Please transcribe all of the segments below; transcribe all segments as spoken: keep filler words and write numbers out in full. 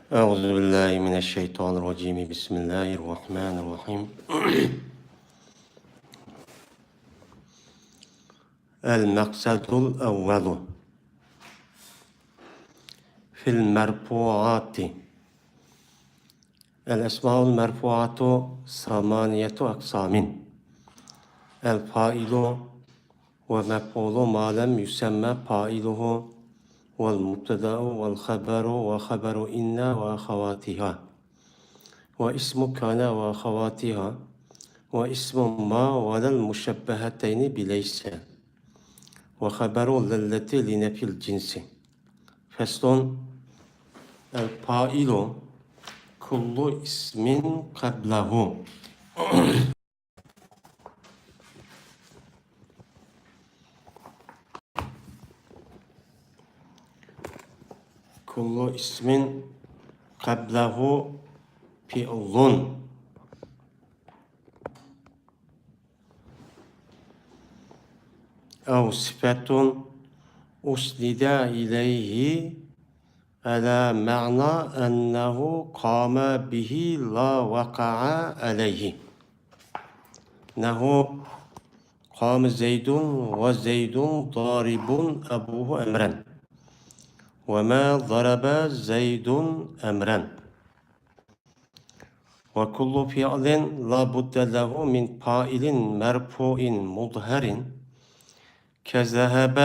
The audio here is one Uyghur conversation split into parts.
أعوذ بالله من الشيطان الرجيم. بسم الله الرحمن الرحيم. المقصد الأول في المرفوعات. الأسماء المرفوعة ثمانية أقسام. الفاعل ومفعول ما لم يسمى فاعله، والمبتدأ والخبر وخبر إن وأخواتها، واسم كان وأخواتها، واسم ما ولا المشبهتين بليس، وخبر للتي لنفي الجنس. فصل. الفاعل كل اسم قبله. كل اسم قبله فعل أو صفة أسند إليه على معنى أنه قام به لا وقع عليه. نحو: قام زيد وزيد ضارب أبوه أمرا، وما ضرب زيد أمرا. وكل فعل لا بد له من فاعل مرفوع مظهر، كذهب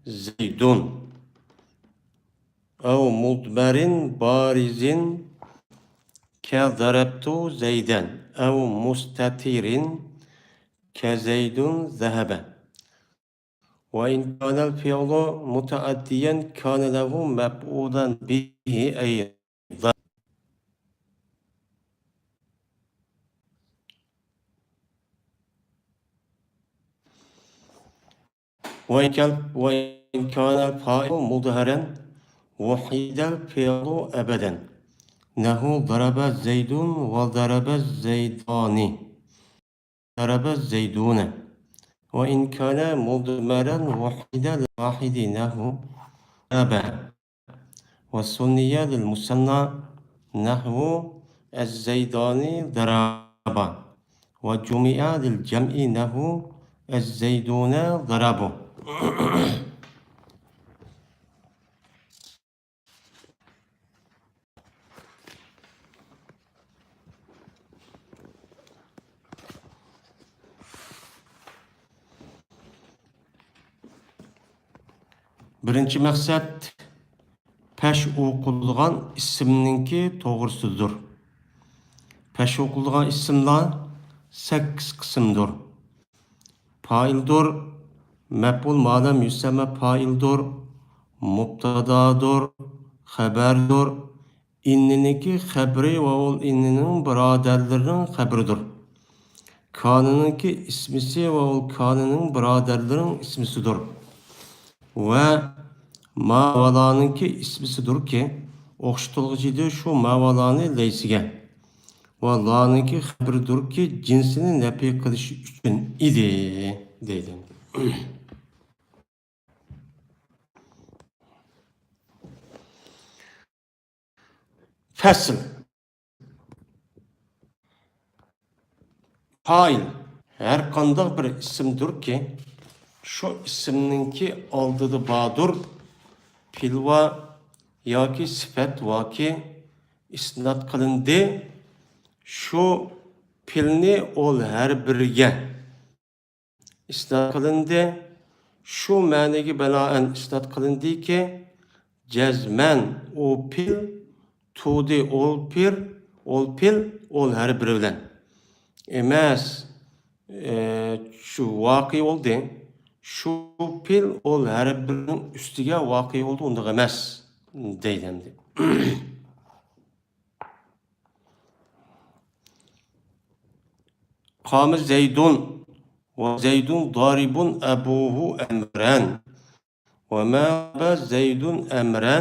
زيد، أو مضمر بارز، كضربت زيدا، أو مستتر، كزيد ذهب. وإن كان الفعل متعديا كان له مفعولا به أيضا. وإن كان، وإن كان الفاعل مظهرا وحد الفعل أبدا، نحو: ضرب زيد وضرب الزيدان، ضرب الزيدون. وإن كان مضمرا وحد الواحد، نحو: ضرب، وثني للمثنى، نحو: الزيدان ضربا، وجمع للجمع، نحو: الزيدون ضربوا. بىرىنچى مەقسەت، پەش ئوقۇلىدىغان ئىسىمنىڭكى توغرىسىدۇر. پەش ئوقۇلىدىغان ئىسىملار سەككىز قىسىمدۇر. پائىلدۇر، مەپئۇل ما لەم يۇسەممە پائىلدۇر، مۇبتادادۇر، خەبەردۇر، ئىننىنىڭكى خەبىرى ۋە ئۇل ئىننىنىڭ بۇرادەرلىرىنىڭ خەبىرىدۇر. كانىنىڭكى ئىسمىسى ۋە ئۇل كانىنىڭ بۇرادەرلىرىنىڭ ئىسمىسىدۇر. ۋە ما ۋە لانىڭكى ئىسمىسىدۇركى، ئوخشىتىلغۇچى ئىدى شۇ ما ۋە لانى لەيسىگە. ۋە لانىڭكى خەبىرىدۇركى، جىنسىنى نەپى قىلىش ئۈچۈن ئىدى، دەيدۇ. پەسىل. پائىل ھەر قانداق بىر ئىسىمدۇركى، شۇ ئىسىمنىڭكى ئالدىدا باردۇر، پېئىل ۋا ياكى سۈپەت ۋاكى ئىسناد قىلىندى. شۇ پېئىلنى ئول ھەر بىرىگە ئىسناد قىلىندى. شۇ مەنىگە بىنائەن ئىسناد قىلىندىكى، جەزمەن ئۇ پېئىل، تۇدى ئول پېئىل، ئول پېئىل، ئول ھەر بىرى بىلەن ئەمەس، ئە، شۇ ۋاقىئ بولدى. شۇ پېئىل ئول ھەر بىرىنىڭ ئۈستىگە ۋاقىئ بولدى، ئۇنداق ئەمەس، دەيدۇ ئەمدى. قام زيد وزيد ضارب أبوه أمرا وما ضرب زيد أمرا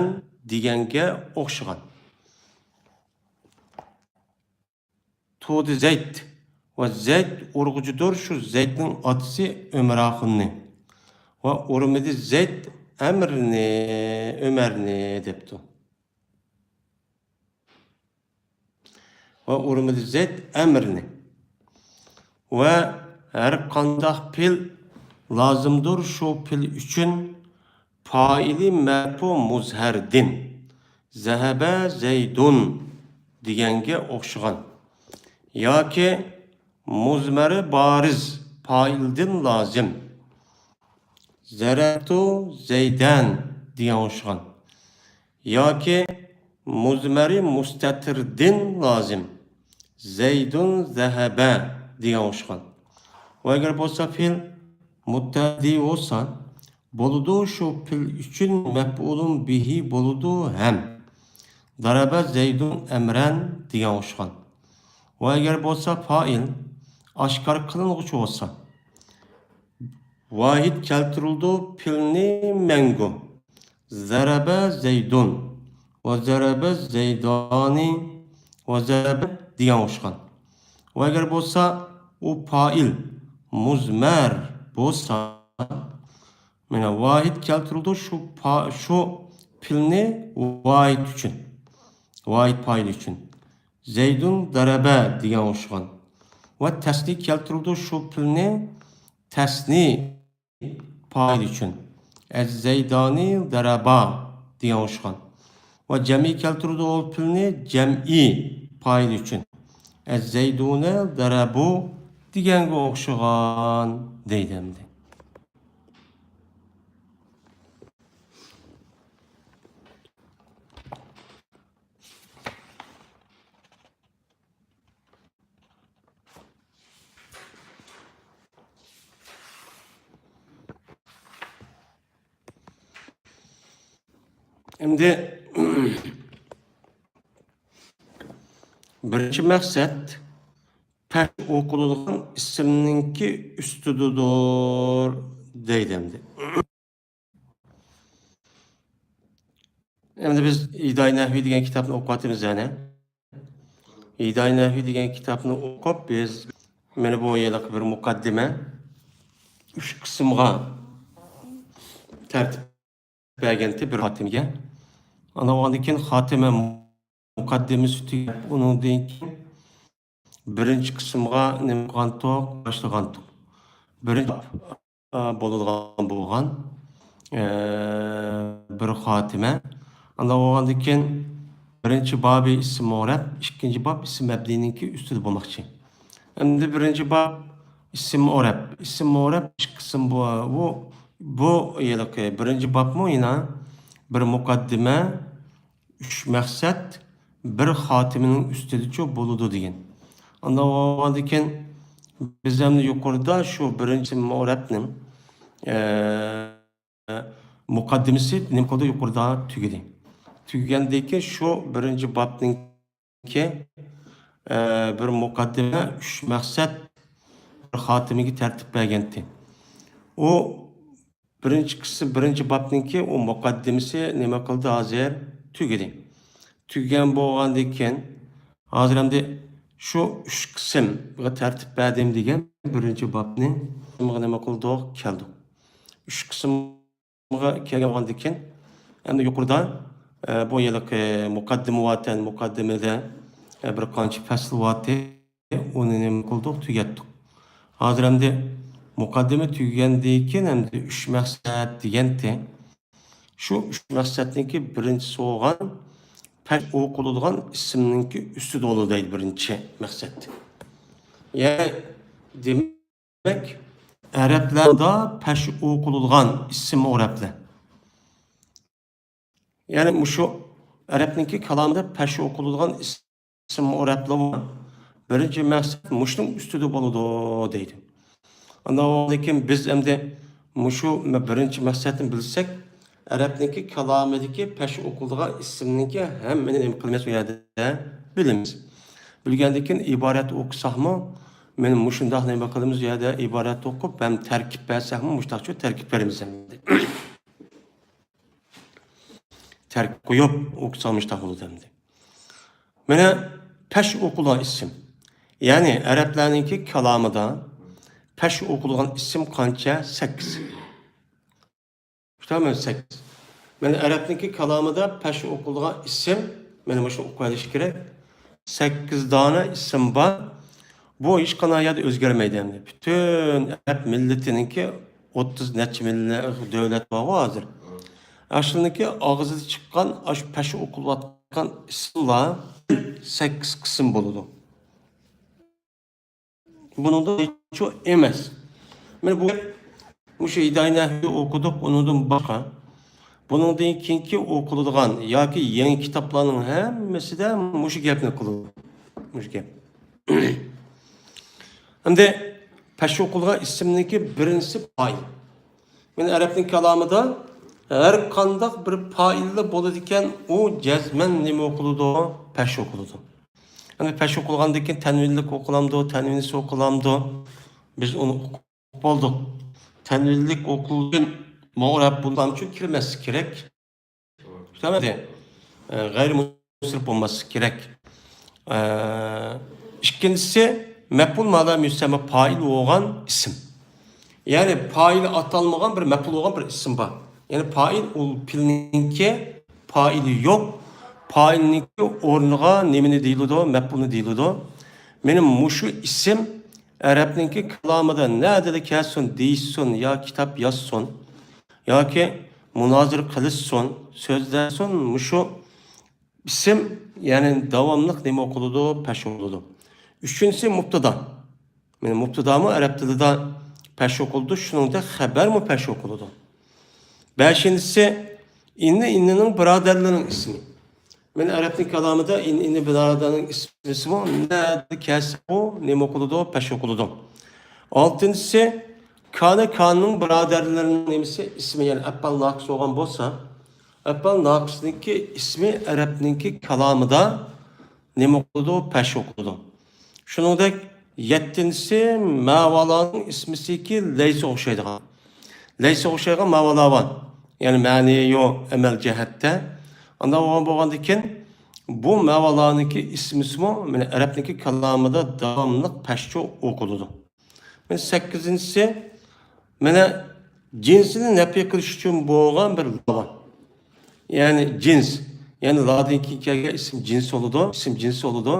دېگەنگە ئوخشىغان. تۇدى زەيد ۋە زەيد ئۇرغۇچىدۇر شۇ زەيدنىڭ ئاتىسى ئۆمەر ئاخۇننى. ۋە ئۇرمىدى زەيد ئەمرىنى، ئۆمەرنى دەپتۇ. ئورنىدا زەيد ئەمرنى. ۋە ھەر قانداق پېئىل لازىمدۇر شۇ پېئىل ئۈچۈن پائىلى مەرپۇ مۇزھەردىن، زەھەبە زەيدۇن دېگەنگە ئوخشىغان. ياكى مۇزمەرى بارىز پائىلدىن لازىم، زەرەبتۇ زەيدەن دېگەن ئوخشىغان. ياكى مۇزمەرى مۇستەتىردىن لازىم، زەيدۇن زەھەبە دېگەن ئوخشىغان. ۋە ئەگەر بولسا پېئىل مۇتەئەددى بولسا، بولىدۇ شۇ پېئىل ئۈچۈن مەپئۇلۇن بىھى بولىدۇ ھەم، دارابە زەيدۇن ئەمرەن دېگەن ئوخشىغان. ۋە ئەگەر بولسا پائىل ئاشكارا قىلىنغۇچى بولسا، ۋاھىد كەلتۈرۈلىدۇ پېئىلنى مەڭگۈ. زەرەبە زەيدۇن ۋە زەرەبە زەيدانى ۋە زەرەبە دېگەن ئوخشىغان. ۋە ئەگەر بولسا ئۇ پائىل مۇزمەر بولسا، مانا ۋاھىد كەلتۈرۈلىدۇ شۇ پا-، شۇ پېئىلنى ۋاھىد ئۈچۈن، ۋاھىد پائىل ئۈچۈن. زەيدۇن دەرەبە دېگەن ئوخشىغان. ۋە تەسنى كەلتۈرۈلىدۇ شۇ پېئىلنى تەسنى پائىل ئۈچۈن. ئەززەيدانى دەرەبا دېگەن ئوخشىغان. ۋە جەمئىي كەلتۈرىدۇ ئۇ پېئىلنى جەمئىي پائىل ئۈچۈن. ئەززەيدۇنە دەرەبۇ دېگەنگە ئوخشىغان دەيدۇ ئەمدى. ئەمدى بىرىنچى مەقسەت پەش ئوقۇلىدىغان ئىسىمنىڭكى ئۈستىدىدۇر دەيدۇ ئەمدى. ئەمدى بىز ھىدايە نەھۋى دېگەن كىتابنى ئوقۇۋاتىمىز يەنە. ھىدايە نەھۋى دېگەن كىتابنى ئوقۇپ، بىز مانا بۇ ھېلىقى بىر مۇقەددىمە ئۈچ قىسىمغا تەرتىپ بەرگەنتى بىر خاتىمىگە. ئاندىن بولغاندىن كېيىن خاتىمە مۇقەددىمىسى تۈگەپ، ئۇنىڭدىن كېيىن بىرىنچى قىسىمغا نېمە قىلغانتۇق؟ باشلىغانتۇق. بىرىنچى باب، ئا، بولىدىغان بولغان، ئە، بىر خاتىمە. ئاندىن بولغاندىن كېيىن بىرىنچى بابى ئىسىم مۇرەب، ئىككىنچى باب ئىسىم مەبنىنىڭكى ئۈستىدە بولماقچى. ئەمدى بىرىنچى باب ئىسىم مۇرەب. ئىسىم مۇرەب ئىككى قىسىم بۇ، بۇ، بۇ ھېلىقى بىرىنچى بابمۇ يەنە بىر مۇقەددىمە، ئۈچ مەقسەت بىر خاتىمىنىڭ ئۈستىدىچۇ بولىدۇ دېگەن. ئاندىن بولغاندىن كېيىن بىز ئەمدى يۇقىرىدا شۇ بىرىنچى مۇرەبنىڭ، ئە، مۇقەددىمىسى نېمە قىلدى؟ يۇقىرىدا تۈگىدى. تۈگىگەندىن كېيىن شۇ بىرىنچى بابنىڭكى، ئە، بىر مۇقەددىمە، ئۈچ مەقسەت، بىر خاتىمىگە تەرتىپ بەرگەنتى. ئۇ بىرىنچى قىسىم، بىرىنچى بابنىڭكى ئۇ مۇقەددىمىسى نېمە قىلدى ھازىر؟ تۈگىدى. تۈگىگەن بولغاندىن كېيىن، ھازىر ئەمدى شۇ ئۈچ قىسىمغا تەرتىپ بەردىم دېگەن بىرىنچى بابنى نېمە قىلدۇق؟ كەلدۇق. ئۈچ قىسىمغا كەلگەن بولغاندىن كېيىن، ئەمدى يۇقىرىدا، ئە، بۇ ھېلىقى مۇقەددىمە بارتەن، مۇقەددىمىدە، ئە، بىر قانچە پەسىل بارتى. ئۇنى نېمە قىلدۇق؟ تۈگەتتۇق. ھازىر ئەمدى مۇقەددىمە تۈگىگەندىن كېيىن ئەمدى ئۈچ مەقسەت دېگەنتى. شۇ ئۈچ مەقسەتنىڭكى بىرىنچىسى بولغان پەش ئوقۇلىدىغان ئىسىمنىڭكى ئۈستىدە بولىدۇ دەيدۇ بىرىنچى مەقسەت. يەنى دېمەك، ئەرەبلەردە پەش ئوقۇلىدىغان ئىسىم ئۇرەپلەر. يەنى مۇشۇ ئەرەبنىڭكى كالامىدا پەش ئوقۇلىدىغان ئىسىم ئۇرەپلەر بىرىنچى مەقسەت مۇشۇنىڭ ئۈستىدە بولىدۇ دەيدۇ. ئاندىن كېيىن بىز ئەمدى مۇشۇ بىرىنچى مەقسەتنى بىلسەك، ئەرەبنىڭكى كالامىدىكى پەش ئوقۇلىدىغان ئىسىمنىڭكى ھەممىنى نېمە قىلىمىز؟ ئۇ يەردە بىلىمىز. بىلگەندىن كېيىن ئىبارەت ئوقۇساقمۇ، مانا مۇشۇنداق نېمە قىلىمىز؟ ئۇ يەردە ئىبارەت ئوقۇپ ھەم تەركىب بەرسەكمۇ، مۇشۇنداقچە تەركىب بېرىمىز ئەمدى. تەركىب قويۇپ ئوقۇساق مۇشۇنداق بولىدۇ ئەمدى. مانا پەش ئوقۇلغان ئىسىم. يەنى ئەرەبلەرنىڭكى كالامىدا پەش ئوقۇلغان ئىسىم قانچە؟ سەككىز. شۇنداقمۇ؟ سەككىز. مانا ئەرەبنىڭكى كالامىدا پەش ئوقۇلغان ئىسىم، مانا مۇشۇنى ئوقۇۋېلىش كېرەك. سەككىز دانە ئىسىم بار. بۇ ھېچقانداق يەردە ئۆزگەرمەيدۇ ئەمدى. پۈتۈن ئەرەب مىللىتىنىڭكى ئوتتۇز نەچچە مىللەت، دۆلەت بارغۇ ھازىر. ئاشۇنىڭكى ئاغزىدا چىققان، ئاشۇ پەش ئوقۇلۇۋاتقان ئىسىملار سەككىز قىسىم بولىدۇ. بۇنىڭدا ھېچ ئەمەس. مانا بۇ گەپ، مۇشۇ ھىدايە نەھۋى ئوقۇدۇق، ئۇنىڭدىن باشقا. بۇنىڭدىن كېيىنكى ئوقۇلىدىغان ياكى يېڭى كىتابلارنىڭ ھەممىسىدە مۇشۇ گەپنى قىلىدۇ. مۇشۇ گەپ. ئەمدى پەش ئوقۇلغان ئىسىمنىڭكى بىرىنچىسى پائىل. مانا ئەرەبنىڭ كالامىدا ھەر قانداق بىر پائىللا بولىدىكەن، ئۇ جەزمەن نېمە ئوقۇلىدۇ؟ پەش ئوقۇلىدۇ. ئەمدى پەش ئوقۇلغاندىن كېيىن تەنۋىنلىك ئوقۇلامدۇ، تەنۋىنسىز ئوقۇلامدۇ؟ بىز ئۇنى ئوقۇپ بولدۇق. تەنۋىنلىك ئوقۇلغان مۇئرەب بولغان ئۈچۈن كىرمەسلىك كېرەك. تامام. ئە، غەيرىي مۇنسەرىپ بولماسلىق كېرەك. ئە، ئىككىنچىسى، مەپئۇل ما لەم يۇسەممە، پائىل بولغان ئىسىم. يەنى پائىل ئاتالمىغان بىر مەپئۇل بولغان بىر ئىسىم بار. يەنى پائىل ئۇ پېئىلنىڭكى پائىلى يوق. پائىلنىڭكى ئورنىغا نېمىنى دېيىلىدۇ؟ مەپئۇلنى دېيىلىدۇ. مانا مۇشۇ ئىسىم ئەرەبنىڭكى كالامىدا نەدىلا كەلسۇن، دېيىشسۇن يا كىتاب يازسۇن، ياكى مۇنازىرە قىلىشسۇن، سۆزلەشسۇن، مۇشۇ ئىسىم، يەنى داۋاملىق نېمە ئوقۇلىدۇ؟ پەش ئوقۇلىدۇ. ئۈچىنچىسى مۇپتىدا. مانا مۇپتىدامۇ ئەرەب تىلىدا پەش ئوقۇلىدۇ، شۇنىڭدەك خەبەرمۇ پەش ئوقۇلىدۇ. بەشىنچىسى، ئىننى، ئىننىنىڭ بۇرادەرلىرىنىڭ ئىسمى. مانا ئەرەبنىڭ كالامىدا ئىن، ئىننى بۇرادەرنىڭ ئىسمىسىمۇ نەدە كەلسە ئۇ نېمە ئوقۇلىدۇ؟ پەش ئوقۇلىدۇ. ئالتىنچىسى، كانە، كانىنىڭ بۇرادەرلىرىنىڭ نېمىسى؟ ئىسمى، يەنى ئەپئال ناقىس بولغان بولسا، ئەپئال ناقىسنىڭكى ئىسمى ئەرەبنىڭكى كالامىدا نېمە ئوقۇلىدۇ؟ پەش ئوقۇلىدۇ. شۇنىڭدەك يەتتىنچىسى مەۋالانىڭ ئىسمىسىكى لەيسە ئوخشايدىغان. لەيسە ئوخشايدىغان مەۋالا بار. يەنى مەنىيو ئەمەل جەھەتتە. ئانداق بولغان، بولغاندىكىن بۇ مەۋالانىڭكى ئىسمىسىمۇ مانا ئەرەبنىڭكى كالامىدا داۋاملىق پەشچە ئوقۇلىدۇ. مانا سەككىزىنچىسى، مانا جىنسىنى نەپى قىلىش ئۈچۈن بولغان بىر لا بار. يەنى جىنس، يەنى لادىن كېيىن كەلگەن ئىسىم جىنس بولىدۇ، ئىسىم جىنس بولىدۇ.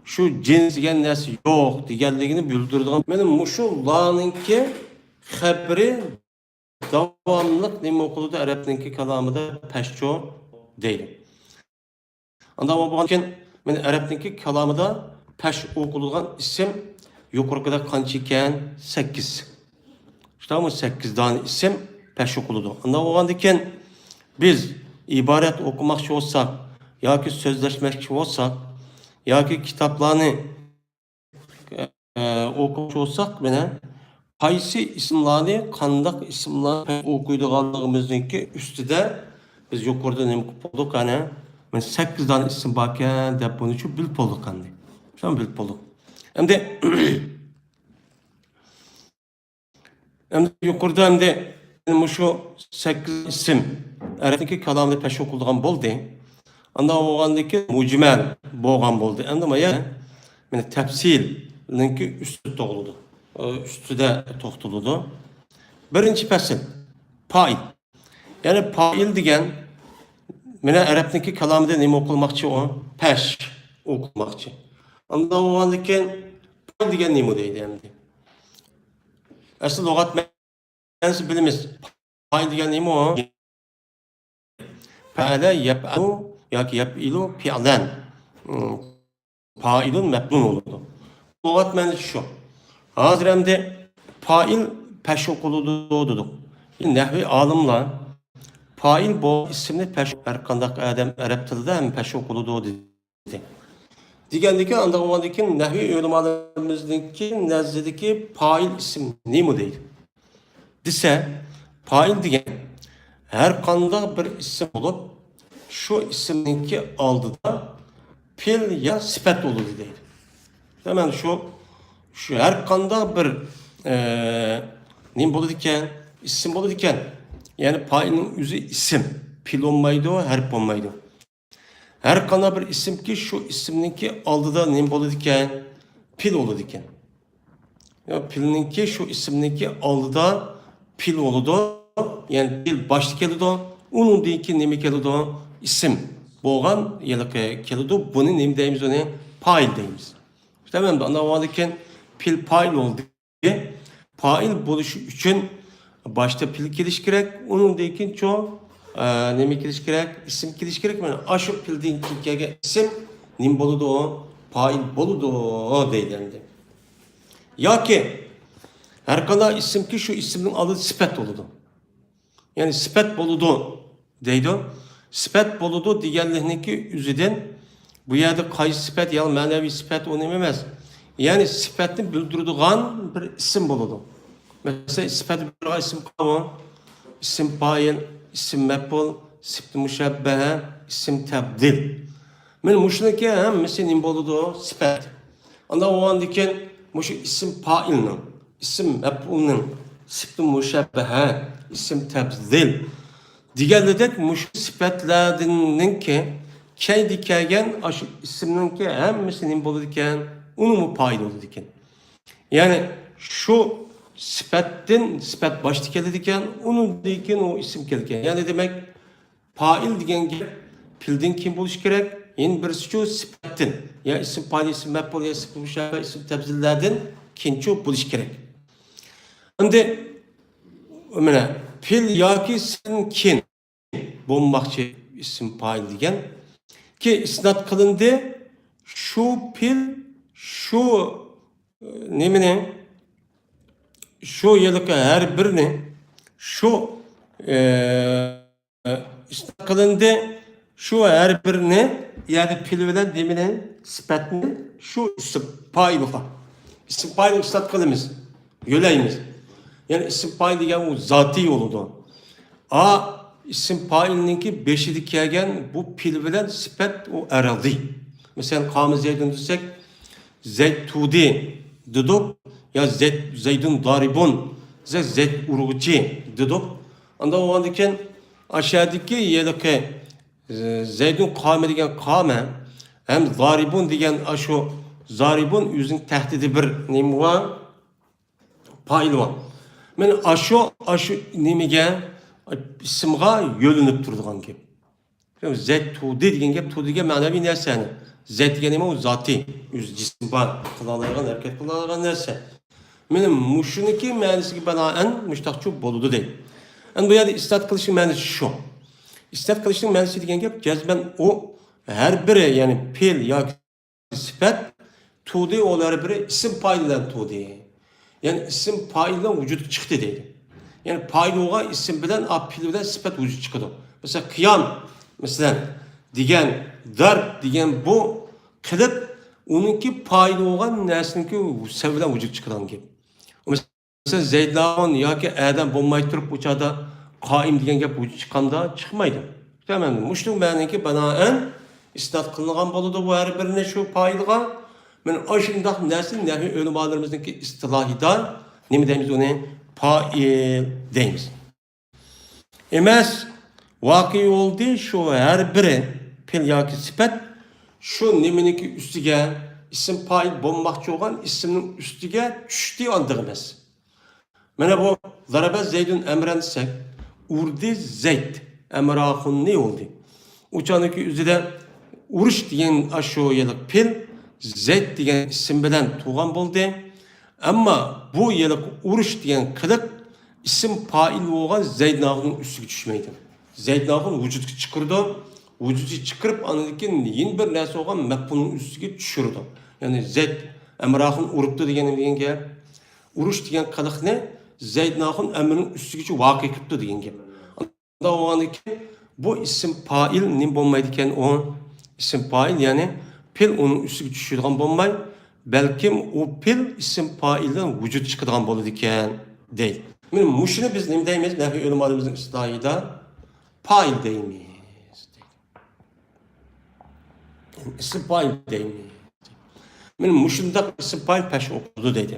شۇ جىنس دېگەن نەرسە يوق دېگەنلىكىنى بىلدۈرىدىغان. مانا مۇشۇ لانىڭكى خەبىرى داۋاملىق نېمە ئوقۇلىدۇ؟ ئەرەبنىڭكى كالامىدا پەشچۇ دەيدۇ. ئانداق بولغاندىكىن، مانا ئەرەبنىڭكى كالامىدا پەش ئوقۇلىدىغان ئىسىم يۇقىرىقىدا قانچە ئىكەن؟ سەككىز. شۇنداقمۇ؟ سەككىز دانە ئىسىم پەش ئوقۇلىدۇ. ئانداق بولغاندىكىن، بىز ئىبارەت ئوقۇماقچى بولساق ياكى سۆزلەشمەكچى بولساق ياكى كىتابلارنى ئوقۇماقچى بولساق، مانا قايسى ئىسىملارنى، قانداق ئىسىملارنى ئوقۇيدىغانلىقىمىزنىڭكى ئۈستىدە بىز يۇقىرىدا نېمە قىلىپ بولدۇق؟ ئەنە، مانا سەككىز دانە ئىسىم باركەن دەپ بۇنى شۇ بىلىپ بولدۇق ئەمدى. شۇنى بىلىپ بولدۇق. ئەمدى ئەمدى يۇقىرىدا ئەمدى مۇشۇ سەككىز ئىسىم ئەرەبنىڭكى كالامىدا پەش ئوقۇلىدىغان بولدى. ئانداق بولغاندىكىن مۇجمەل بولغان بولدى. ئەمدى مانا، مانا تەپسىلنىڭكى ئۈستىدە توختىلىدۇ. ئۈستىدە توختىلىدۇ. بىرىنچى پەسىل، پائىل. يەنى پائىل دېگەن، مانا ئەرەبنىڭكى كالامىدا نېمە ئوقۇلماقچى ئۇ؟ پەش ئوقۇلماقچى. ئانداق بولغاندىكىن پائىل دېگەن نېمە دەيدۇ ئەمدى؟ ئەسلى لۇغەت مەنىسى بىلىمىز. پائىل دېگەن نېمە ئۇ؟ پەئەلە يەپئەلۇ ياكى يەپئىلۇ پىئلەن. پائىلۇن مەپئۇلۇن بولىدۇ. لۇغەت مەنىسى شۇ. ھازىر ئەمدى پائىل پەش ئوقۇلىدۇ دېدۇق. نەھۋىي ئالىملار پائىل بولغان ئىسىمنى پەش، ھەر قانداق ئادەم ئەرەب تىلىدا ھەم پەش ئوقۇلىدۇ دېدى. دېگەندىكىن، ئانداق بولغاندىكىن نەھۋىي ئۆلىمالىرىمىزنىڭكى نەزىرىدىكى پائىل ئىسىم نېمە دەيدۇ؟ دېسە، پائىل دېگەن ھەر قانداق بىر ئىسىم بولۇپ، شۇ ئىسىمنىڭكى ئالدىدا پېئىل يا سۈپەت بولىدۇ دەيدۇ. دېمەك، شۇ، شۇ ھەر قانداق بىر، ئە، نېمە بولىدىكەن؟ ئىسىم بولىدىكەن. يەنى پائىلنىڭ ئۆزى ئىسىم. پېئىل بولمايدۇ، ھەرپ بولمايدۇ. ھەر قانداق بىر ئىسىمكى شۇ ئىسىمنىڭكى ئالدىدا نېمە بولىدىكەن؟ پېئىل بولىدىكەن. يا پېئىلنىڭكى شۇ ئىسىمنىڭكى ئالدىدا پېئىل بولىدۇ. يەنى پېئىل باشتا كېلىدۇ. ئۇنىڭدىن كېيىن نېمە كېلىدۇ؟ ئىسىم. بولغان ھېلىقى كېلىدۇ. بۇنى نېمە دەيمىز؟ ئۇنى پائىل دەيمىز. تامام، ئاندىن كېيىن پېئىل پائىل بولدى. پائىل بولۇش ئۈچۈن باشتا پېئىل كېلىش كېرەك، ئۇنىڭدىن كېيىن چوڭ، ئە، نېمە كېلىش كېرەك؟ ئىسىم كېلىش كېرەك. مانا ئاشۇ پېئىلدىن كېيىن كەلگەن ئىسىم نېمە بولىدۇ؟ پائىل بولىدۇ دەيدۇ ئەمدى. ياكى ھەر قانداق ئىسىمكى شۇ ئىسىمنىڭ ئالدىدا سۈپەت بولىدۇ. يەنى سۈپەت بولىدۇ دەيدۇ. سۈپەت بولىدۇ دېگەنلىكنىڭكى ئۆزىدىن بۇ يەردە قايسى سۈپەت، يا مەنىۋى سۈپەت، ئۇ نېمە ئەمەس. يەنى سۈپەتنى بىلدۈرىدىغان بىر ئىسىم بولىدۇ. مەسىلەن، سۈپەت بىلدۈرىدىغان ئىسىم قاۋۇ؟ ئىسىم پائىل، ئىسىم مەپئۇل، سۈپەت مۇشەببەھە، ئىسىم تەپزىل. مانا مۇشۇنىڭكى ھەممىسى نېمە بولىدۇ؟ سۈپەت. ئانداق بولغاندىكىن مۇشۇ ئىسىم پائىلنىڭ، ئىسىم مەپئۇلنىڭ، سۈپەت مۇشەببەھە، ئىسىم تەپزىل دېگەنلىدەك مۇشۇ سۈپەتلەردىنكى كەينىدە كەلگەن ئاشۇ ئىسىمنىڭكى ھەممىسى نېمە بولىدىكەن؟ ئۇنىڭمۇ پائىل بولىدىكەن. يەنى شۇ سۈپەتتىن، سۈپەت باشتا كېلىدىكەن، ئۇنىڭدىن كېيىن ئۇ ئىسىم كېلىدىكەن. يەنى دېمەك، پائىل دېگەن گەپ پېئىلدىن كېيىن بولۇشى كېرەك. يەنە بىرسىچۇ سۈپەتتىن. يا ئىسىم پائىل، ئىسىم مەپئۇل، يا سۈپەت مۇشەببەھە، ئىسىم تەپزىللەردىن كېيىنچۇ بولۇشى كېرەك. ئەمدى مانا پېئىل ياكى سۈپەتتىن كېيىن بولماقچى ئىسىم پائىل دېگەن. كېيىن ئىسناد قىلىندى. شۇ پېئىل، شۇ، ئە، نېمىنى، شۇ ھېلىقى ھەر بىرىنى، شۇ، ئە، ئىسناد قىلىندى. شۇ ھەر بىرىنى، يەنى پېئىل بىلەن نېمىنى، سۈپەتنى شۇ ئىسىم پائىلغا، ئىسىم پائىلغا ئىسناد قىلىمىز، يۆلەيمىز. يەنى ئىسىم پائىل دېگەن ئۇ زاتىي بولىدۇ. ئا، ئىسىم پائىلنىڭكى بېشىدا كەلگەن بۇ پېئىل بىلەن سۈپەت ئۇ ئەرەلدى. مەسىلەن، قامە زەيدۇن دېسەك، زەيد تۇردى دېدۇق، يا زەيد، زەيدۇن دارىبۇن دېسەك، زەيد ئۇرغۇچى دېدۇق. ئانداق بولغاندىكىن ئاشۇ يەردىكى ھېلىقى، ئە، زەيدۇن قامە دېگەن قامە ھەم زارىبۇن دېگەن ئاشۇ زارىبۇن ئۆزىنىڭ تەھتىدە بىر نېمە بار؟ پائىل بار. مانا ئاشۇ، ئاشۇ نېمىگە، ئىسىمغا يۆلىنىپ تۇرىدىغان گەپ. زەيد تۇردى دېگەن گەپ، تۇردى دېگەن مەنىۋى نەرسە. زەيد دېگەن نېمە؟ ئۇ زاتىي، ئۆزى جىسمى بار، قىلالايدىغان، ھەرىكەت قىلالايدىغان نەرسە. مانا مۇشۇنىڭكى مەنىسىگە بىنائەن مۇشۇنداقچۇ بولىدۇ دەيدۇ. ئەمدى بۇ يەردە ئىسناد قىلىشنىڭ مەنىسى شۇ. ئىسناد قىلىشنىڭ مەنىسى دېگەن گەپ، جەزمەن ئۇ ھەر بىرى، يەنى پېئىل ياكى سۈپەت، تۇردى، ئۇلار ھەر بىرى ئىسىم پائىل بىلەن تۇردى. يەنى ئىسىم پائىل بىلەن ۋۇجۇدقا چىقتى دەيدۇ. يەنى پائىل بولغان ئىسىم بىلەن، ئا، پېئىل بىلەن سۈپەت ۋۇجۇدقا چىقىدۇ. مەسىلەن، قىيام، مەسىلەن، دېگەن، دار دېگەن بۇ قىلىق، ئۇنىڭكى پائىل بولغان نەرسىنىڭكى سەۋەب بىلەن ۋۇجۇدقا چىقىدىغان گەپ. مەسىلەن، زەيدۇن ياكى ئادەم بولماي تۇرۇپ، ئۇ چاغدا قائىم دېگەن گەپ ۋۇجۇدقا چىققاندا چىقمايدۇ. تامام. مۇشۇنىڭ مەنىكى بىنائەن ئىسناد قىلىنغان بولىدۇ بۇ ھەر بىرىنى شۇ پائىلغا. مانا ئاشۇنداق نەرسىنى نەھۋىي ئۆلىمالىرىمىزنىڭكى ئىستىلاھىدا نېمە دەيمىز؟ ئۇنى پائىل دەيمىز. ئەمەس، ۋەقە بولدى شۇ ھەر بىرى پېئىل ياكى سۈپەت شۇ نېمىنىڭكى ئۈستىگە، ئىسىم پائىل بولماقچى بولغان ئىسىمنىڭ ئۈستىگە چۈشتى، ئاندىغا ئەمەس. مانا بۇ، زەرەبە زەيدۇن ئەمرەن دېسەك، ئۇردى زەيد ئەمراخۇننى بولدى. ئۇ چاغنىڭكى ئۆزىدە ئۇرۇش دېگەن ئاشۇ يىللىق پېئىل زەيد دېگەن ئىسىم بىلەن تۇغان بولدى. ئەمما بۇ يىللىق ئۇرۇش دېگەن قىلىق ئىسىم پائىل بولغان زەيدناخۇننىڭ ئۈستىگە چۈشمەيدۇ. زەيدناخۇن ۋۇجۇدقا چىقىرىدۇ. ۋۇجۇدقا چىقىرىپ، ئاندىن كېيىن يەنە بىر نەرسە بولغان مەپئۇلنىڭ ئۈستىگە چۈشۈرىدۇ. يەنى زەيد ئەمراخۇن ئۇرۇپتۇ دېگەن، دېگەن گەپ. ئۇرۇش دېگەن قىلىقنى زەيدناخۇن ئەمرىنىڭ ئۈستىگىچە ۋەقە قىپتۇ دېگەن گەپ. ئۇنداق بولغاندىكىن بۇ ئىسىم پائىل نېمە بولمايدىكەن ئۇ؟ ئىسىم پائىل، يەنى پېئىل ئۇنىڭ ئۈستىگە چۈشىدىغان بولماي، بەلكىم ئۇ پېئىل ئىسىم پائىلدىن ۋۇجۇدقا چىقىدىغان بولىدىكەن دەيدۇ. مانا مۇشۇنى بىز نېمە دەيمىز؟ نەھۋىي ئۆلىمالىرىمىزنىڭ ئىستىلاھىدا پائىل دەيمىز. ئىسىم پائىل دەيمىز. مانا مۇشۇنداق ئىسىم پائىل پەش ئوقۇلىدۇ دەيدۇ.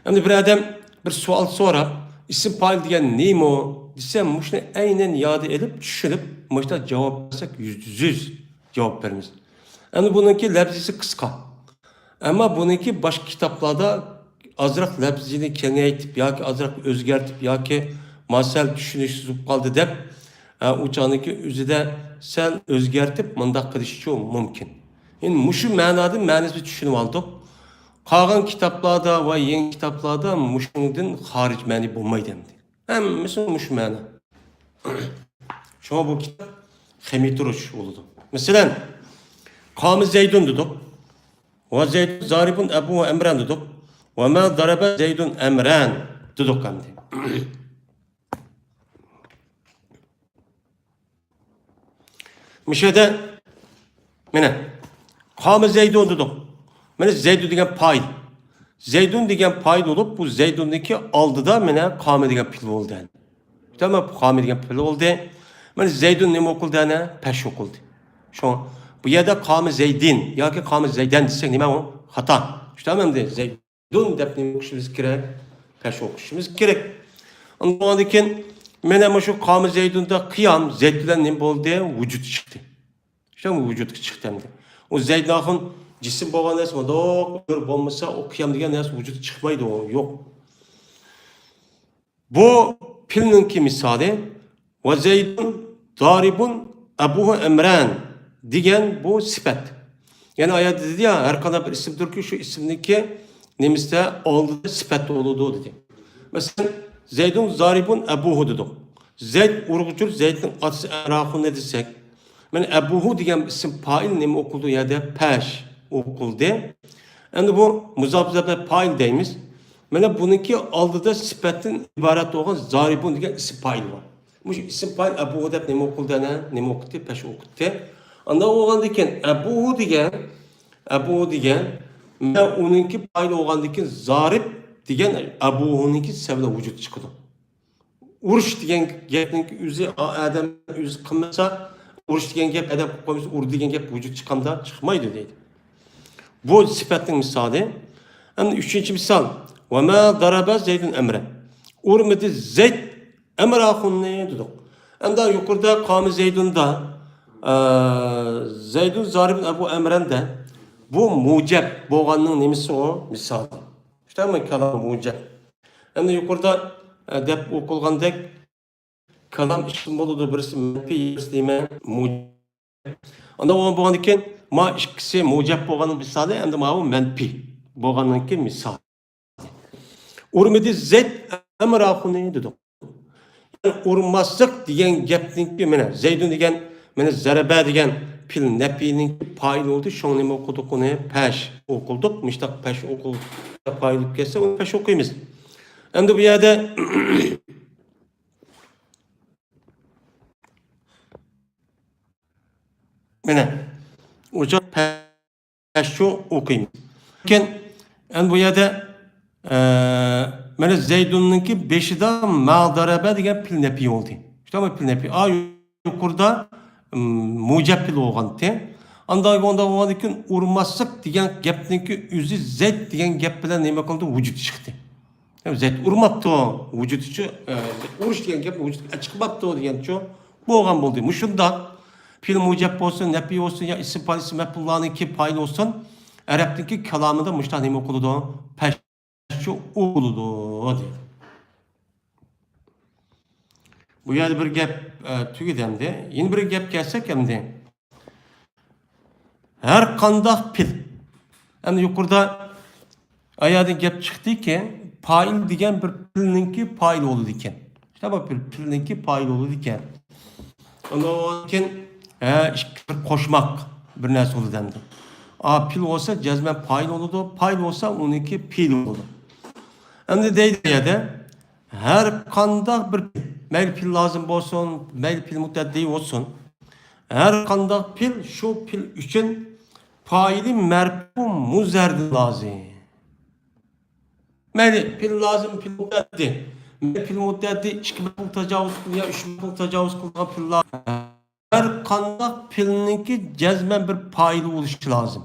ئەمدى بىر ئادەم بىر سوئال سوراپ، ئىسىم پائىل دېگەن نېمە دېسە، مۇشۇنى ئەينەن ياد ئېلىپ، چۈشىنىپ، مۇشۇنداق جاۋاب بەرسەك، يۈزدە يۈز جاۋاب بېرىمىز. ئەمدى بۇنىڭكى لەپزىسى قىسقا. ئەمما بۇنىڭكى باشقا كىتابلاردا ئازراق لەپزىنى كېڭەيتىپ ياكى ئازراق ئۆزگەرتىپ ياكى ماسەل چۈشىنىشسىز بولۇپ قالدى دەپ، ھە، ئۇ چاغدىكى ئۆزىدە سەل ئۆزگەرتىپ مۇنداق قىلىشىچۇ مۇمكىن. ئەمدى مۇشۇ مەنادىن مەنىسىنى چۈشىنىۋالدۇق. قالغان كىتابلاردا ۋە يېڭى كىتابلاردا مۇشۇنىڭدىن خارىج مەنى بولمايدۇ ئەمدى. ھەممىسى مۇشۇ مەنە. شۇڭا بۇ كىتاب خېمىتۇرۇش بولىدۇ. مەسىلەن، قام زەيدۇن دېدۇق. ۋە زەيدۇن زارىبۇن ئەبۇ ئەمران دېدۇق. ۋە مە زارەبە زەيدۇن ئەمران دېدۇق ئەمدى. مۇشۇ يەردە مانا قام زەيدۇن دېدۇق. مانا زەيدۇن دېگەن پائىل. زەيدۇن دېگەن پائىل بولۇپ، بۇ زەيدۇننىڭكى ئالدىدا مانا قام دېگەن پېئىل بولدى. تامام، قام دېگەن پېئىل بولدى. مانا زەيدۇن نېمە ئوقۇلدى ئەنە؟ پەش ئوقۇلدى. شۇڭا بۇ يەردە قام زەيدىن ياكى قام زەيدەن دېسەك نېمە ئۇ؟ خاتا. شۇ تامام ئەمدى زەيدۇن دەپ نېمە ئوقۇشىمىز كېرەك؟ پەش ئوقۇشىمىز كېرەك. ئاندىن كېيىن مانا مۇشۇ قام زەيدۇندا قىيام زەيد بىلەن نېمە بولدى؟ ۋۇجۇد چىقتى. شۇ ۋۇجۇدقا چىقتى ئەمدى. ئۇ زەيدناخۇن جىسىم بولغان نەرسە مۇنداق بىر بولمىسا، ئۇ قىيام دېگەن نەرسە ۋۇجۇدقا چىقمايدۇ، ئۇ يوق. بۇ پېئىلنىڭكى مىسالى، ۋە زەيدۇن زارىبۇن ئەبۇھۇ ئەمران دېگەن بۇ سۈپەت. يەنى ئايەتتە دېدى يا، ھەر قانداق بىر ئىسىمدۇركى، شۇ ئىسىمنىڭكى نېمىسىدە ئالدىدا سۈپەت بولىدۇ دېدى. مەسىلەن، زەيدۇن زارىبۇن ئەبۇھۇ دېدۇق. زەيد ئۇرغۇچۇر زەيدنىڭ ئاتىسى ئەمراخۇننى دېسەك، مانا ئەبۇھۇ دېگەن ئىسىم پائىل نېمە ئوقۇلدى؟ يەردە پەش ئوقۇلدى. ئەمدى بۇ مۇزاپ ئىزاپە پائىل دەيمىز. مانا بۇنىڭكى ئالدىدا سۈپەتتىن ئىبارەت بولغان زارىبۇن دېگەن ئىسىم پائىل بار. مۇشۇ ئىسىم پائىل ئەبۇھۇ دەپ نېمە ئوقۇلدى ئەنە؟ نېمە ئوقۇتتى؟ پەش ئوقۇتتى. ئاندىن بولغاندىن كېيىن ئەبۇھۇ دېگەن، ئەبۇھۇ دېگەن، مانا ئۇنىڭكى پائىل بولغاندىن كېيىن زارىب دېگەن ئەبۇھۇنىڭكى سەۋەبىدە ۋۇجۇد چىقىدۇ. ئۇرۇش دېگەن گەپنىڭ ئۆزى، ئادەم ئۆزى قىلمىسا، ئۇرۇش دېگەن گەپ ئادەم قىلىپ قويمىسا، ئۇر دېگەن گەپ ۋۇجۇد چىقامدا؟ چىقمايدۇ دەيدۇ. بۇ سۈپەتنىڭ مىسالى. ئەمدى ئۈچىنچى مىسال. ۋە مە زارەبە زەيدۇن ئەمرەن. ئۇرمىدى زەيد ئەمراخۇننى دېدۇق. ئەمدى يۇقىرىدا قامى زەيدۇندا، ئە، زەيدۇن زارىبۇن ئەبۇ ئەمرەندە بۇ مۇجەب بولغاننىڭ نېمىسى ئۇ؟ مىسالى. شۇنداقمۇ؟ كالام مۇجەب. ئەمدى يۇقىرىدا، ئە، دەپ ئوقۇلغاندەك، كالام ئىسىم بولىدۇ، بىرسى مەنپىي، بىرسى نېمە؟ مۇجەب. ئاندىن بولغاندىن كېيىن، ما ئىككىسى مۇجەب بولغاننىڭ مىسالى، ئەمدى ماۋۇ مەنپىي بولغاندىن كېيىن مىسال. ئۇرمىدى زەيد ئەمراخۇننى دېدۇق. يەنى ئۇرماسلىق دېگەن گەپنىڭكى، مانا، زەيدۇن دېگەن، مانا، زەرەبە دېگەن پېئىل نەپىينىڭ پائىلى بولدى. شۇڭا نېمە ئوقۇدۇق ئۇنى؟ پەش ئوقۇدۇق. مۇشتاق پەش ئوقۇ-، پائىل بولۇپ كەتسە، ئۇنى پەش ئوقۇيمىز. ئەمدى بۇ يەردە، مانا، ئۇچۇر پەشۇ ئوقۇيمىز. لېكىن، ئەمدى بۇ يەردە، ئە، مانا زەيدۇننىڭكى بېشىدا مەغدەرەبە دېگەن پېئىل نەپىي بولدى. شۇنداقمۇ؟ پېئىل نەپىي. ئا، يۇقىرىدا، ئىم، مۇجەب پېئىل بولغانتى. ئاندا بۇندا بولغاندىن كېيىن ئۇرماسلىق دېگەن گەپنىڭكى ئۆزى زەيد دېگەن گەپ بىلەن نېمە قىلدى؟ ۋۇجۇد چىقتى. زەيد ئۇرماپتۇ، ۋۇجۇد ئۈچۈن، ئە، ئۇرۇش دېگەن گەپ ۋۇجۇدقا چىقماپتۇ دېگەنچۇ؟ بولغان بولدى. مۇشۇنداق پېئىل مۇجەب بولسۇن، نەپىي بولسۇن يا ئىسىم پائىل، ئىسىم مەپئۇللارنىڭكى پائىلى بولسۇن، ئەرەبنىڭكى كالامىدا مۇشۇنداق نېمە قىلىدۇ؟ پەشۇ ئوقۇلىدۇ دېدى. بۇ يەردە بىر گەپ، ئە، تۈگىدى ئەمدى. يەنە بىر گەپ كەلسەك ئەمدى. ھەر قانداق پېئىل. ئەمدى يۇقىرىدا ئايەدە گەپ چىقتىكى، پائىل دېگەن بىر پېئىلنىڭكى پائىلى بولىدىكەن. شۇنداقمۇ؟ بىر پېئىلنىڭكى پائىلى بولىدىكەن. ئاندىن كېيىن، ھە، ئىككى بىر قوشماق بىر نەرسە بولىدۇ ئەمدى. ئا، پېئىل بولسا جەزمەن پائىل بولىدۇ، پائىل بولسا ئۇنىڭكى پېئىلى بولىدۇ. ئەمدى دەيدۇ يەردە، ھەر قانداق بىر پېئىل، مەيلى پېئىل لازىم بولسۇن، مەيلى پېئىل مۇتەئەددى بولسۇن، ھەر قانداق پېئىل شۇ پېئىل ئۈچۈن پائىلى مەرپۇ مۇزەردىن لازىم. مەيلى پېئىل لازىم، پېئىل مۇتەئەددى. مەيلى پېئىل مۇتەئەددى ئىككى مەپئۇل تاجاۋۇز قىلغان يا ئۈچ مەپئۇل تاجاۋۇز قىلغان پېئىل لازىم. ھەر قانداق پېئىلنىڭكى جەزمەن بىر پائىلى بولۇشى لازىم.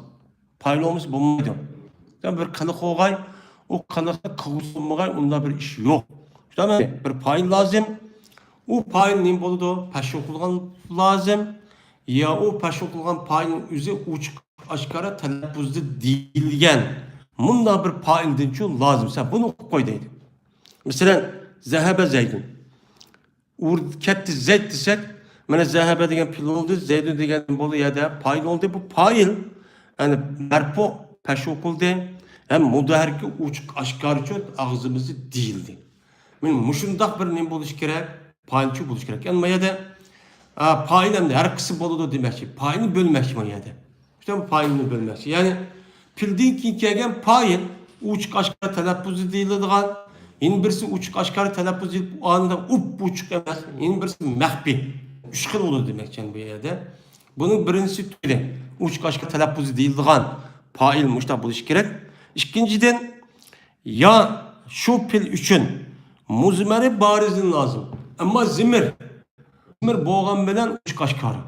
پائىلى بولمىسا بولمايدۇ. بىر قىلىق بولغاي، ئۇ قىلىقنى قىلغۇچىسى بولمىغاي، ئۇنداق بىر ئىش يوق. شۇنداقمۇ؟ بىر پائىل لازىم. ئۇ پائىل نېمە بولىدۇ؟ پەشۇ قىلغان لازىم. يا ئۇ پەشۇ قىلغان پائىلنىڭ ئۆزى ئوچۇق ئاشكارا تەلەپپۇزدا دېيىلگەن مۇنداق بىر پائىلدىنچۇ لازىم. سەن بۇنى ئوقۇپ قوي دەيدۇ. مەسىلەن، زەھەبە زەيدۇن. ئۇر-، كەتتى زەيد دېسەك، مانا زەھەبە دېگەن پېئىل بولدى، زەيدۇن دېگەن بولدى، يەردە پائىل بولدى. بۇ پائىل، يەنى مەرپۇ، پەشۋا قىلدى. ھەم مۇدەھەركە ئوچۇق ئاشكارىچۇ ئاغزىمىزدا دېيىلدى. مانا مۇشۇنداق بىر نېمە بولۇشى كېرەك، پائىلچۇ بولۇشى كېرەك. يەنى ما يەردە، ئا، پائىل ئەمدى ھەر قىسىم بولىدۇ دېمەكچى. پائىلنى بۆلمەكچى ما يەردە. شۇ پائىلنى بۆلمەكچى. يەنى پېئىلدىن كېيىن كەلگەن پائىل ئوچۇق ئاشكارا تەلەپپۇزى دېيىلىدىغان، يەنە بىرسى ئوچۇق ئاشكارا تەلەپپۇز دېيىلىپ، ئاندىن ئوپئوچۇق ئەمەس، يەنە بىرسى مەخپىي. ئۈچ خىل بولىدۇ دېمەكچى بۇ يەردە. بۇنىڭ بىرىنچىسى تۈگىدى. ئوچۇق ئاشكارا تەلەپپۇزى دېيىلىدىغان پائىل مۇشۇنداق بولۇشى كېرەك. ئىككىنچىدىن، يا شۇ پېئىل ئۈچۈن مۇزمەرى بارىزدىن لازىم. ئەمما زىمىر، زىمىر بولغان بىلەن ئوچۇق ئاشكارا.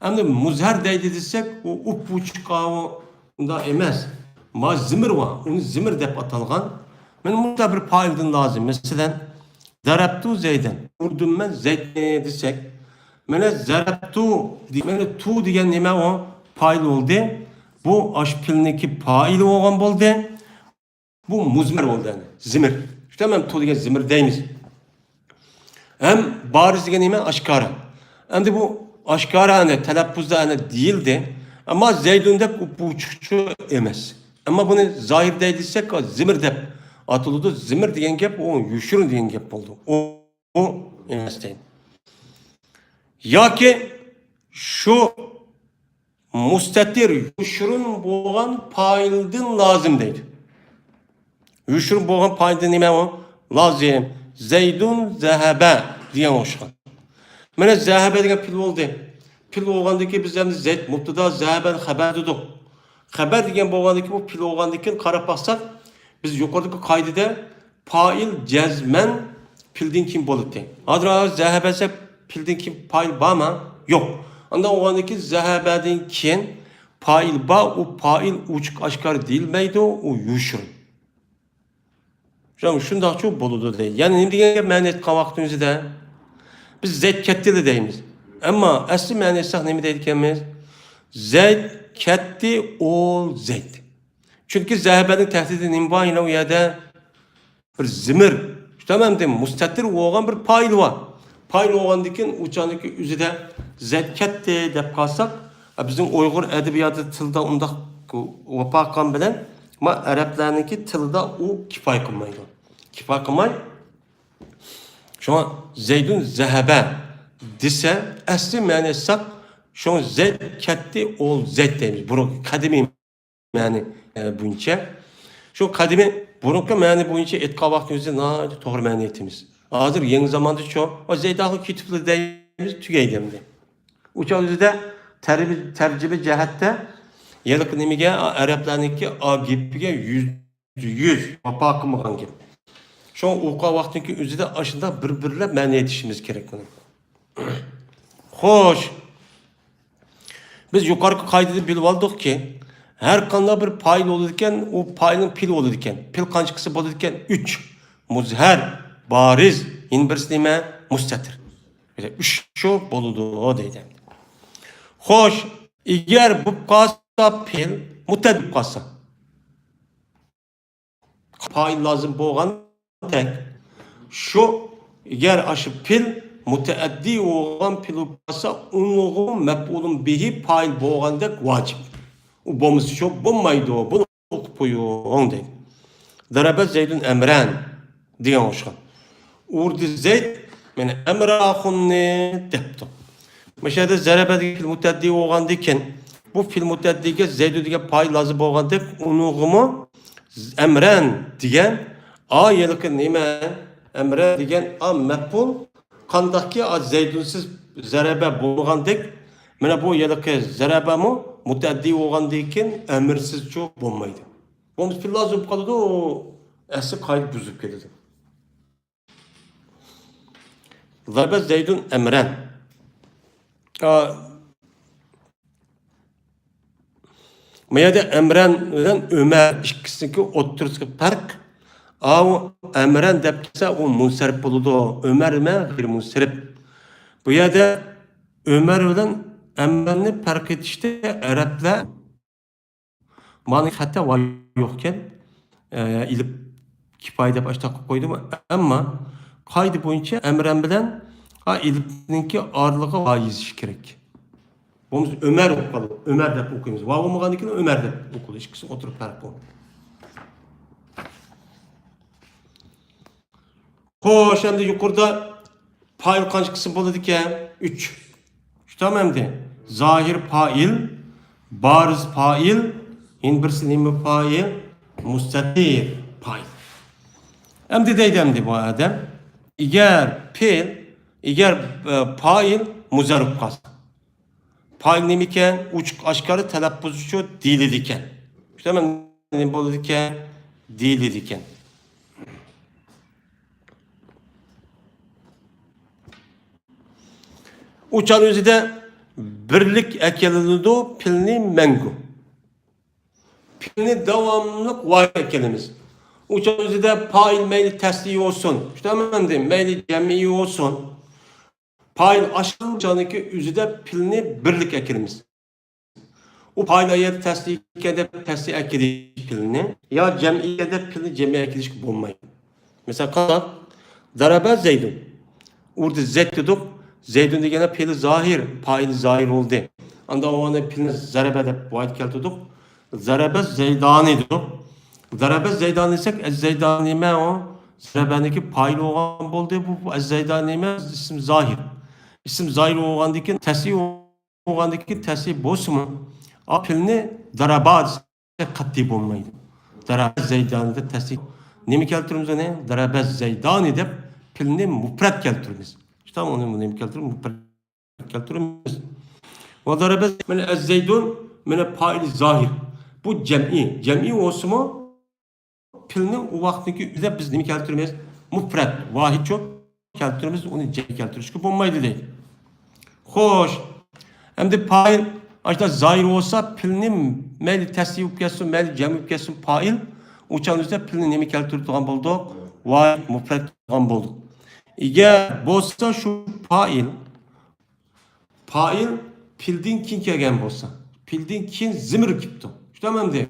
ئەمدى مۇزھەر دەيدۇ دېسەك، ئۇ ئوپئوچۇق ئۇنداق ئەمەس. ما زىمىر بار، ئۇنى زىمىر دەپ ئاتالغان. مانا مۇشۇنداق بىر پائىلدىن لازىم. مەسىلەن، زەرەبتۇ زەيدەن، ئۇردۇم مەن زەيدنى دېسەك، مانا زەرەبتۇ، مانا تۇ دېگەن نېمە ئۇ؟ پائىل بولدى. بۇ ئاشۇ پېئىلنىڭكى پائىلى بولغان بولدى. بۇ مۇزمەر بولدى، يەنى زىمىر. شۇ تەمام تۇ دېگەن زىمىر دەيمىز. ھەم بارىز دېگەن نېمە؟ ئاشكارا. ئەمدى بۇ ئاشكارا، يەنى تەلەپپۇزدا، يەنى دېيىلدى. ئەمما زەيدۇن دەپ ئوپئوچۇقچۇ ئەمەس. ئەمما بۇنى زاھىر دەيدۇ دېسەك، زىمىر دەپ ئاتىلىدۇ. زىمىر دېگەن گەپ ئۇ يوشۇرۇن دېگەن گەپ بولدى. ئۇ، ئۇ ئەمەس دەيدۇ. ياكى شۇ مۇستەتىر، يوشۇرۇن بولغان پائىلدىن لازىم دەيدۇ. يوشۇرۇن بولغان پائىلدىن نېمە ئۇ؟ لازىم. زەيدۇن زەھەبە دېگەن ئوخشىغان. مانا زەھەبە دېگەن پېئىل بولدى. پېئىل بولغاندىن كېيىن بىز ئەمدى زەيد مۇبتەدا، زەھەبەنى خەبەر دېدۇق. خەبەر دېگەن بولغاندىن كېيىن، بۇ پېئىل بولغاندىن كېيىن قاراپ باقساق، بىز يۇقىرىدىكى قائىدىدە پائىل جەزمەن پېئىلدىن كېيىن بولىدۇ. ھازىر زەھەبە دېسە پېئىلدىن كېيىن پائىل بارمۇ؟ يوق. ئانداق بولغاندىن كېيىن زەھەبەدىن كېيىن پائىل بار، ئۇ پائىل ئوچۇق ئاشكارا دېيىلمەيدۇ، ئۇ يوشۇرۇن. شۇنداقچۇ بولىدۇ دەيدۇ. يەنى نېمە دېگەن گەپ مەنە ئېيتقان ۋاقتىمىزدا؟ بىز زەيد كەتتىلا دەيمىز. ئەمما ئەسلى مەنە ئېيتساق نېمە دەيدىكەنمىز؟ زەيد كەتتى، ئول زەيد. چۈنكى زەھەبەنىڭ تەھتىدە نېمە بار يەنە ئۇ يەردە؟ بىر زىمىر، شۇ تەمەمدىن مۇستەتىر بولغان بىر پائىل بار. پائىل بولغاندىن كېيىن ئۇ چاغدىكى ئۆزىدە زەيد كەتتى دەپ قالساق، بىزنىڭ ئۇيغۇر ئەدەبىياتى تىلدا ئۇنداق ۋاپا قىلغان بىلەن، ما ئەرەبلەرنىڭكى تىلىدا ئۇ كىپايە قىلمايدۇ. كىپايە قىلماي، شۇڭا زەيدۇن زەھەبە دېسە، ئەسلى مەنىسى، شۇڭا زەيد كەتتى، ئول زەيد دەيمىز. بۇرۇنقى قەدىمىي مەنە، ئە، بويىچە. شۇ قەدىمىي بۇرۇنقى مەنە بويىچە ئېيتقان ۋاقتىمىزدا ناھايىتى توغرا مەنە ئېيتىمىز. ھازىر يېڭى زاماندا شۇ، ئۇ زەيد ئاخىر كېتىپلا دەيمىز، تۈگەيدۇ ئەمدى. ئۇ چاغ ئۆزىدە تەرجىمە، تەرجىمە جەھەتتە ھېلىقى نېمىگە، ئەرەبلەرنىڭكى ئا گېپىگە يۈزدە يۈز ۋاپا قىلمىغان گەپ. شۇڭا ئوقۇغان ۋاقتىدىكى ئۆزىدە ئاشۇنداق بىر-بىرلەپ مەنە ئېيتىشىمىز كېرەك بۇنى. خوش. بىز يۇقىرىقى قائىدىدىن بىلىپ ئالدۇقكى، ھەر قانداق بىر پائىل بولىدىكەن، ئۇ پائىلنىڭ پېئىلى بولىدىكەن. پېئىل قانچە قىسىم بولىدىكەن؟ ئۈچ. مۇزھەر، بارىز، يەنە بىرسى نېمە؟ مۇستەتىر. ئۈچ شۇ بولىدۇ دەيدۇ. خوش، ئەگەر بولۇپ قالسا پېئىل، مۇتەئەددى بولۇپ قالسا. پائىل لازىم بولغاندەك، شۇ ئەگەر ئاشۇ پېئىل مۇتەئەددى بولغان پېئىل بولۇپ قالسا، ئۇنىڭغا مەپئۇلۇن بىھى پائىل بولغاندەك ۋاجىپ. ئۇ بولمىسا شۇ بولمايدۇ، بۇنى ئوقۇپ قويۇڭ دەيدۇ. زەرەبە زەيدۇن ئەمرەن دېگەن ئوخشىغان. ئۇردى زەيد، مانا، ئەمرە ئاخۇننى دەپتۇ. مۇشۇ يەردە زەرەبە دېگەن پېئىل مۇتەئەددى بولغاندىكىن، بۇ پېئىل مۇتەئەددىگە زەيدۇ دېگەن پائىل لازىم بولغاندەك، ئۇنىڭغىمۇ ئەمرەن دېگەن، ئا، ھېلىقى نېمە؟ ئەمرەن دېگەن، ئا، مەپئۇل. قانداقكى، ئا، زەيدۇنسىز زەرەبە بولمىغاندەك، مانا بۇ ھېلىقى زەرەبەمۇ مۇتەئەددى بولغاندىكىن، ئەمرسىزچۇ بولمايدۇ. بولمىسا پېئىل لازىم بولۇپ قالىدۇ، ئەسلى قائىدە بۇزۇلۇپ كېتىدۇ. زەرەبە زەيدۇن ئەمرەن. ئا، ما يەردە ئەمرەن بىلەن ئۆمەر ئىككىسىنىڭكى ئوتتۇرىسىدىكى پەرق، ئاۋۇ ئەمرەن دەپ كەلسە، ئۇ مۇنسەرىپ بولىدۇ. ئۆمەر نېمە؟ غەيرىي مۇنسەرىپ. بۇ يەردە ئۆمەر بىلەن ئەمرەننى پەرق ئېتىشتە ئەرەبلەر مانا خەتە ۋاي يوقكەن، ئە، ئېلىپ كىپايە دەپ ئاشتاق قىلىپ قويدۇم. ئەمما قائىدە بويىچە ئەمرەن بىلەن، ئېلىپنىڭكى ئارىلىقىغا ۋا يېزىش كېرەك. بولمىسا ئۆمەر بولۇپ قالىدۇ. ئۆمەر دەپ ئوقۇيمىز. ۋاۋ بولمىغاندىن كېيىن ئۆمەر دەپ ئوقۇلىدۇ. ئىككىسى ئوتتۇرا پەرق بۇ. خوش، ئەمدى يۇقىرىدا پائىل قانچە قىسىم بولىدىكەن؟ ئۈچ. شۇنداقمۇ ئەمدى؟ زاھىر پائىل، بارىز پائىل، يەنە بىرسى نېمە پائىل؟ مۇستەتىر پائىل. ئەمدى دەيدۇ، ئەمدى بۇ ئادەم، ئەگەر پېئىل، ئەگەر، ئە، پائىل مۇزەر بولۇپ قالسا، پائىل نېمىكەن؟ ئوچۇق ئاشكارا تەلەپپۇزىچۇ دېيىلىدىكەن. شۇنداقمۇ نېمە بولىدىكەن؟ دېيىلىدىكەن. ئۇ چاغ ئۆزىدە بىرلىك ئەكېلىنىدۇ، پېئىلنى مەڭگۈ. پېئىلنى داۋاملىق ۋاھىد ئەكېلىمىز. ئۇ چاغ ئۆزىدە پائىل مەيلى تەسنىيە بولسۇن، شۇنداقمۇ ئەمدى مەيلى جەمئىي بولسۇن. پائىل ئاشۇ چاغدىكى ئۆزىدە پېئىلنى بىرلىك ئەكېلىمىز. ئۇ پائىل ئەگەر تەسنىيە ئىكەن دەپ تەسنىيە ئەكېلىش پېئىلنى، يا جەمئىي ئىكەن دەپ پېئىلنى جەمئىي ئەكېلىشكە بولمايدۇ. مىسال قانداق؟ زەرەبە زەيدۇن. ئۇردى زەيد دېدۇق. زەيدۇن دېگەندە پېئىلى زاھىر، پائىلى زاھىر بولدى. ئاندا ئۇنى پېئىلنى زەرەبە دەپ ۋاھىد كەلتۈردۇق. زەرەبە زەيدانى دېدۇق. زەرەبە زەيدانى دېسەك، ئەز زەيدانى نېمە ئۇ؟ زەرەبەنىڭكى پائىلى بولغان بولدى. بۇ، بۇ ئەز زەيدانى نېمە؟ ئىسىم زاھىر. ئىسىم زاھىر بولغاندىن كېيىن تەسنىيە بولغاندىن كېيىن تەسنىيە بولسىمۇ، ئا پېئىلنى دەرەبا دېسەك قەتئىي بولمايدۇ. دەرەبە زەيدانىدا تەسنىيە. نېمە كەلتۈرىمىز ئۇنى؟ دەرەبە زەيدانى دەپ پېئىلنى مۇپرەت كەلتۈرىمىز. شۇنداق ئۇنى نېمە كەلتۈرىمىز؟ مۇپرەت كەلتۈرىمىز. ۋە دەرەبە، مانا، ئەز-زەيدۇن، مانا، پائىلى زاھىر. بۇ جەمئىي. جەمئىي بولسىمۇ، پېئىلنى ئۇ ۋاقىتنىڭكى ئۆزىدە بىز نېمە كەلتۈرىمىز؟ مۇپرەت، ۋاھىدچۇ كەلتۈرىمىز، ئۇنى جەمئىي كەلتۈرۈشكە بولمايدۇ دەيدۇ. خوش. ئەمدى پائىل ئاشۇنداق زاھىر بولسا، پېئىلنى مەيلى تەسنىيە بولۇپ كەلسۇن، مەيلى جەمئىي بولۇپ كەلسۇن، پائىل ئۇ چاغنىڭ ئۆزىدە پېئىلنى نېمە كەلتۈرىدىغان بولدۇق؟ ۋاھىد مۇپرەت قىلغان بولدۇق. ئەگەر بولسا شۇ پائىل، پائىل پېئىلدىن كېيىن كەلگەن بولسا، پېئىلدىن كېيىن زېمىر كېلىپتۇ. شۇنداقمۇ ئەمدى؟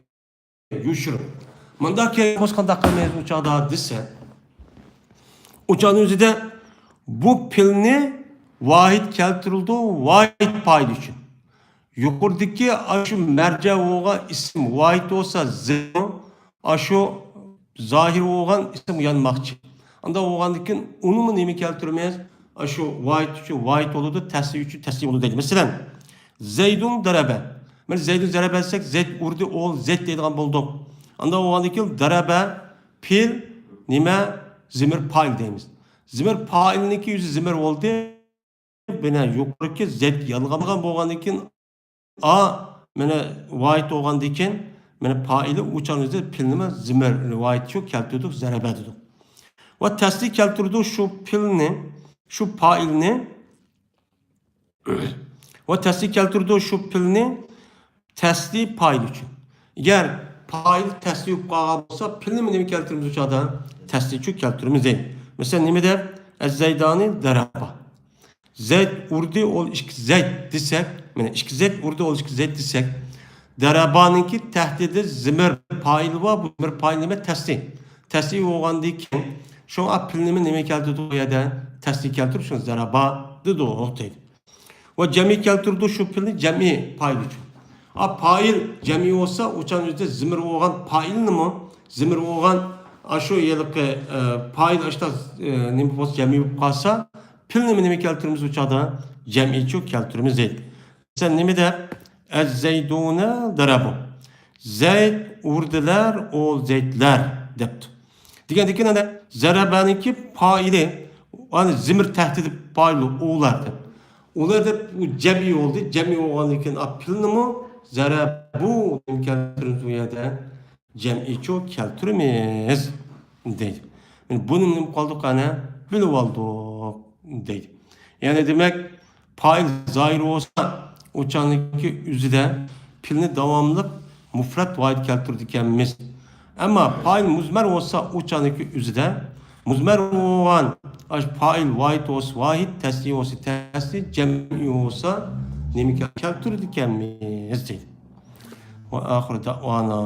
يوشۇرۇن. مۇنداق كەلگەن بولسا قانداق قىلىمىز ئۇ چاغدا دېسە، ئۇ چاغنىڭ ئۆزىدە بۇ پېئىلنى ۋاھىد كەلتۈرۈلىدۇ، ۋاھىد پائىل ئۈچۈن. يۇقىرىدىكى ئاشۇ مەرجە بولغان ئىسىم ۋاھىد بولسا زېمىر، ئاشۇ زاھىر بولغان ئىسىم يانماقچى. ئانداق بولغاندىن كېيىن ئۇنىمۇ نېمە كەلتۈرىمىز؟ ئاشۇ ۋاھىد ئۈچۈن ۋاھىد بولىدۇ، تەسنىيە ئۈچۈن تەسنىيە بولىدۇ دەيدۇ. مەسىلەن، زەيدۇن دەرەبە. مانا زەيدۇن زەرەبە دېسەك، زەيد ئۇردى، ئوغۇل زەيد دەيدىغان بولدۇق. ئانداق بولغاندىن كېيىن دەرەبە پېئىل نېمە؟ زېمىر پائىل دەيمىز. زېمىر پائىلنىڭكى ئۆزى زېمىر بولدى. مانا يۇقىرىقى زەيد يالغان بولغاندىن كېيىن، ئا، مانا ۋاھىد بولغاندىن كېيىن، مانا پائىلى ئۇ چاغنىڭ ئۆزىدە پېئىلنىمۇ زېمىر ۋاھىدچۇ كەلتۈردۇق، زەرەبە دېدۇق. ۋە تەسنىيە كەلتۈردۇق شۇ پېئىلنى، شۇ پائىلنى، ۋە تەسنىيە كەلتۈردۇق شۇ پېئىلنى تەسنىيە پائىل ئۈچۈن. ئەگەر پائىل تەسنىيە بولۇپ قالغان بولسا، پېئىلنى نېمە كەلتۈرىمىز ئۇ چاغدا؟ تەسنىيەچۇ كەلتۈرىمىز دەيدۇ. مەسىلەن، نېمە دەپ؟ ئەز-زەيدانى دەرەبا. زەيد ئۇردى، ئوغۇل ئىككى زەيد دېسەك، مانا ئىككى زەيد ئۇردى، ئوغۇل ئىككى زەيد دېسەك، دەرەبانىڭكى تەھتىدە زېمىر پائىل بار، بۇ زېمىر پائىل نېمە؟ تەسنىيە. تەسنىيە بولغاندىن كېيىن، شۇڭا پېئىلنىمۇ نېمە كەلتۈردى بۇ يەردە؟ تەسنىيە كەلتۈرۈپ، شۇ زەرەبا دېدۇق دەيدۇ. ۋە جەمئىي كەلتۈردى شۇ پېئىلنى جەمئىي پائىل ئۈچۈن. ئا، پائىل جەمئىي بولسا، ئۇ چاغنىڭ ئۆزىدە زېمىر بولغان پائىلنىمۇ، زېمىر بولغان ئاشۇ ھېلىقى، ئە، پائىل ئاشتا، ئە، نېمە بولسا، جەمئىي بولۇپ قالسا، پېئىلنىمۇ نېمە كەلتۈرىمىز ئۇ چاغدا؟ جەمئىيچۇ كەلتۈرىمىز دەيدۇ. مەسىلەن، نېمە دەپ؟ ئەز-زەيدۇنە دەرەبۇ. زەيد ئۇردىلار، ئوغۇل زەيدلەر دەپتۇ. دېگەندىن كېيىن ئەنە زەرەبەنىڭكى پائىلى، ئەنە زېمىر تەھتىدە پائىلى ئۇلار دەپ. ئۇلار دەپ ئۇ جەمئىي بولدى. جەمئىي بولغاندىن كېيىن ئا پېئىلنىمۇ زەرەبۇ نېمە كەلتۈرىمىز ئۇ يەردە؟ جەمئىيچۇ كەلتۈرىمىز دەيدۇ. مانا بۇنى نېمە قىلدۇق ئەنە؟ بىلىۋالدۇق دەيدۇ. يەنى دېمەك، پائىل زاھىر بولسا، ئۇ چاغنىڭكى ئۆزىدە پېئىلنى داۋاملىق مۇپرەت ۋاھىد كەلتۈرىدىكەنمىز. ئەمما پائىل مۇزمەر بولسا، ئۇ چاغنىڭكى ئۆزىدە مۇزمەر بولغان ئاشۇ پائىل ۋاھىد بولسا ۋاھىد، تەسنىيە بولسا تەسنىيە، جەمئىي بولسا نېمە كەلتۈرىدىكەنمىز دەيدۇ. ۋە ئاخىر دەۋانا.